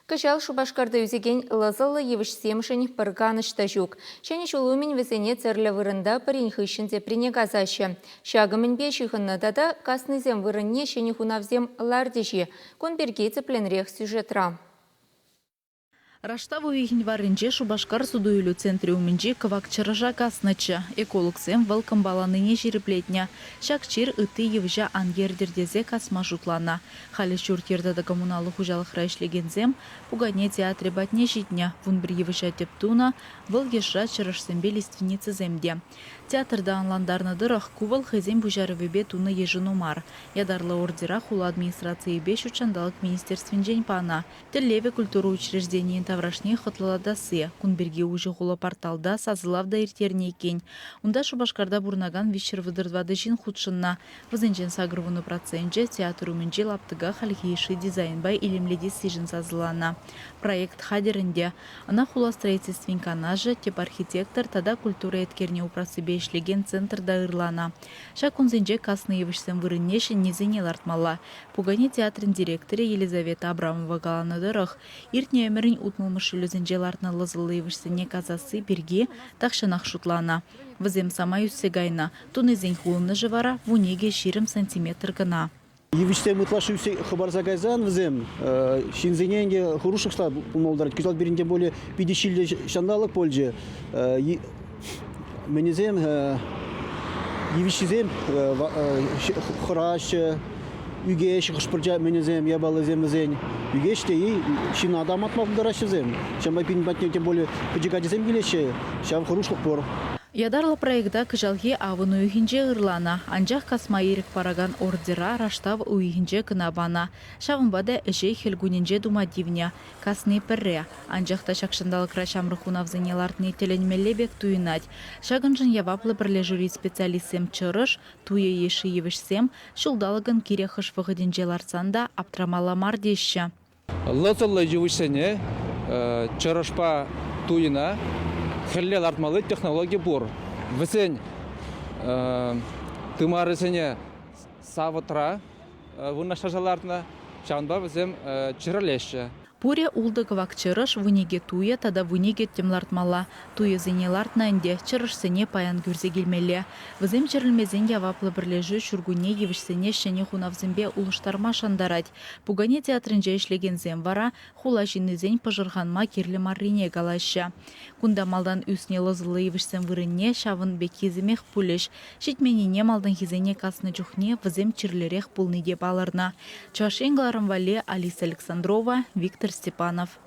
Кӑҫал Шупашкарта ӳсекен лӑсӑллӑ йывӑҫсемшӗн пӗр канӑҫ та ҫук. Ҫӗнӗ ҫул умӗн вӗсене тӗрлӗ вырӑнта пӗрин хыҫҫӑн теприне касаҫҫӗ. Ҫакӑ мӗнпе ҫыхӑннӑ тата каснисем вырӑнне ҫӗнӗ хунавсем лартӗҫ-и? Кун пирки тӗплӗнрех сюжетра. Раштав уйӑхӗн варринче Шупашкар суту-илӳ центрӗ умӗнчи кӑвак чӑрӑша каснӑччӗ. Экологсем вӑл кӑмпаланине ҫирӗплетнӗ. Ҫак чир ытти йывӑҫа ан ертӗр тесе касма шутланӑ. Халӗ ҫурт-йӗр тата коммуналлӑ хуҫалӑхра ӗҫлекенсем пукане театрӗ патне ҫитнӗ. 11 йывӑҫа тӗп тунӑ, вӑл йышра чӑрӑшсемпе лиственницӑсем те. Театрта ӑнлантарнӑ тӑрӑх, ку вӑл хӑйсен пуҫарӑвӗпе тунӑ йышӑну мар. Ятарлӑ ордера хула администрацийӗпе ҫут ҫанталӑк министерствинчен панӑ. Тӗллевӗ культура учрежденийӗн таврашне хӑтлӑлатасси. Кун пирки уҫӑ хула порталта сасӑлав та ирттернӗ иккен. Унта Шупашкарта пурӑнакан 334 ҫын хутшӑннӑ. Вӗсенчен 80 проценчӗ театр умӗнчи лаптӑка хальхи йышши дизайнпа илемлетессишӗн сасӑланӑ. Проект хатӗр ӗнтӗ. Ӑна хула строительствин канашӗ, тӗп архитектор тата культура еткерне упрассипе ӗҫлекен центр та ырланӑ. Ҫак кунсенче каснӑ йывӑҫсем вырӑнне ҫӗннисене лартмалла. Пукане театрӗн директорӗ Елизавета Абрамова каланӑ тӑрӑх, иртнӗ ӗмӗрӗн утмӑлмӗш ҫулӗсенче лартнӑ лӑсӑллӑ йывӑҫсене касасси пирки тахҫанах шутланӑ. Вӗсем самай ӳссе кайнӑ, тунисен хулӑнӑшӗ вара 12-20 сантиметр кӑна. Йывӑҫсем ытлашши ӳссе хӑпарса кайсан вӗсем ҫынсене ӗнтӗ хӑрушлӑх пулма пултарать. Кӑҫал пирӗн тем более питӗ ҫиллӗ ҫанталӑк пулчӗ. Мӗнӗсем йывӑҫҫисем хӑраҫҫӗ, ӳкеҫ хӑш-пӗр мӗнӗсем, япаласем вӗсен ӳкеҫ те ҫынна та амантма пултараҫҫӗ вӗсем. Ҫавӑнпа пирӗн патне тем более пӗчӗк ачасем килеҫҫӗ, ҫав хӑрушлӑх пур. Ятарлӑ проекта кӑҫалхи авӑн уйӑхӗнче ырланӑ, анчах касма ирӗк паракан ордера раштав уйӑхӗнче кӑна панӑ. Ҫавӑнпа та ӗҫе хӗл кунӗнче тума тивнӗ. Касни пӗрре. Анчах та ҫак ҫанталӑкра ҫамрӑк хунавсене лартни тӗлӗнмелле пек туйӑнать. Ҫакӑншӑн яваплӑ пӗрлешӳри специалистсем чӑрӑш, туя йышши йывӑҫсем ҫулталӑкӑн кирек хӑш вӑхӑтӗнче лартсан та аптрамалла мар теҫҫӗ. Лӑсӑллӑ йывӑҫсене чӑрӑшпа туйӑна хӗлле лартмалли технологи пур. Вӗсен тымарӗсене савӑтра вырнаҫтарса лартнӑ, ҫавӑнпа вӗсем чӗрӗлеҫҫӗ. Пурӗ ултӑ кӑвак чӑрӑш, 12 туя тата 12 тӗм лартмалла. Туйӑсене лартнӑ ӗнтӗ, чӑрӑшсене паян кӳрсе килмелле. Вӗсем чӗрӗлмесен яваплӑ пӗрлешӳ ҫуркунне йывӑҫсене ҫӗнӗ хунавсемпе улӑштарма шантарать. Пукане театрӗнче ӗҫлекенсем вара хула ҫыннисен пӑшӑрханма кирлӗ маррине калаҫҫӗ. Кунта малтан ӳснӗ лӑсӑллӑ йывӑҫсем вырӑнне ҫавӑн пеккисемех пулӗҫ. Ҫитменнине малтанхисене каснӑ чухне вӗсем чирлӗрех пулни те палӑрнӑ. Чӑваш Ен кӑларӑм валли Алиса Александрова, Виктор Степанов.